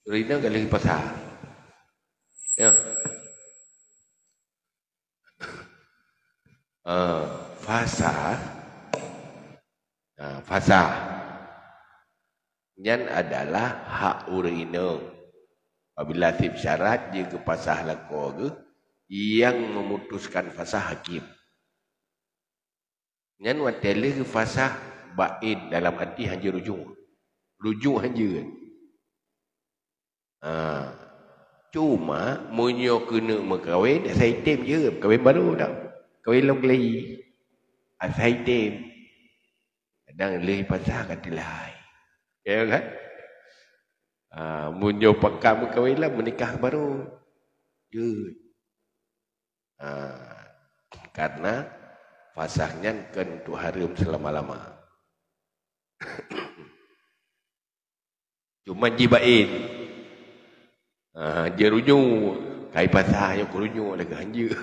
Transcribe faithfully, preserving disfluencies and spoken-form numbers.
Ureueng inong ka lheueh pasah. Ya. Ah, fasah. Ah, fasah. Nyan adalah hak ureueng inong. Apabila seb syarat jeuet geupasah lakoe geuh, nyang memutuskan fasah hakim. Nyan watée lheueh geupasah baén dalam arti hanjeuet rujuk. Rujuk hanjeuet. Ha. Cuma meunyoe keuneuk meukawen, asai tem jeuet, kawen barô dak. Kawen lom keulayi. Asai tem. Kadang lheueh pasah ka teulai. Ya kan? Ha, meunyoe pakat meukawen lah, meunikah barô. Jeuet. Ha, karena fasah nyan kon untuk hareuem seulama-lama. Cuma jibaén. Ha, jeuet rujuk. Kai pasah nyoe keu rujuk lagée hanjeuet.